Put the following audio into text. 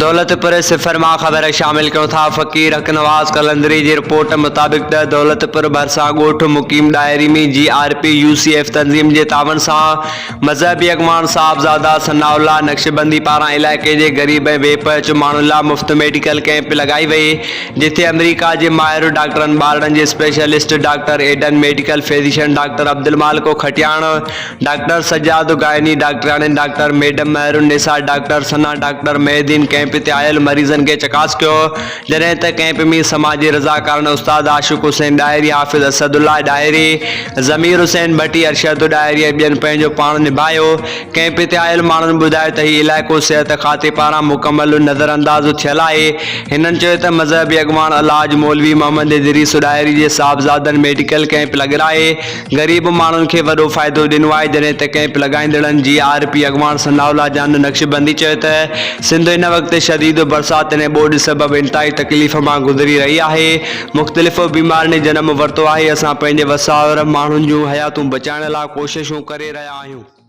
دولتپور صفر مان خبر شامل ڪيون ٿا فقير حق نواز قلندري جي رپورٽ مطابق ته دولتپور ڀرسان ڳوٺ Muqeem Dahri ۾ G R P U C F تنظيم جي تعاون سان مذهبي اڳواڻ صاحبزاده ثناء الله نقشبندي پاران علائقي جي غريب ۽ بي پهچ ماڻهن لا مفت ميڊيڪل ڪئمپ لڳائي وئي جتي آمريڪا جي ماهر ڊاڪٽرن ٻارڙن جي specialist doctor Aiden medical physician doctor Abdul Malik Khatian doctor Sajjad gynae ڊاڪٽرياڻي doctor madam Mehrunnisa doctor Sana doctor Mehdiin camp تي آيل مريضن کي چڪاس ڪيو جڏهن ته ڪئمپ ۾ سماجي رضاڪارن استاد عاشق حسين ڏاهري حافظ اسد الله ڏاهري ضمير حسين ڀٽي ارشد ڏاهري ۽ ٻين پنهنجو پاڻ نڀايو ڪئمپ تي آيل ماڻهن ٻڌايو ته هي علائقو صحت کاتي پاران مڪمل نظرانداز ٿيل آهي هنن چيو ته مذهبي اڳواڻ الحاج مولوي محمد ادريس ڏاهري جي صاحبزادن ميڊيڪل ڪئمپ لڳرائي غريب ماڻهن کي وڏو فائدو ڏنو آهي جڏهن ته ڪئمپ لڳائيندڙن جي آر پي اڳواڻ ثناء الله جان نقشبندي چيو ته سنڌ هن وقت شديد برساتن ۽ ٻوڏ سبب انتهائي تڪليف مان گذري رهي آهي مختلف بيمارين جنم ورتو آهي اسان پنهنجي وس آهر ماڻهن جون حياتون بچائڻ لاء ڪوششون ڪري رهيا آهيون.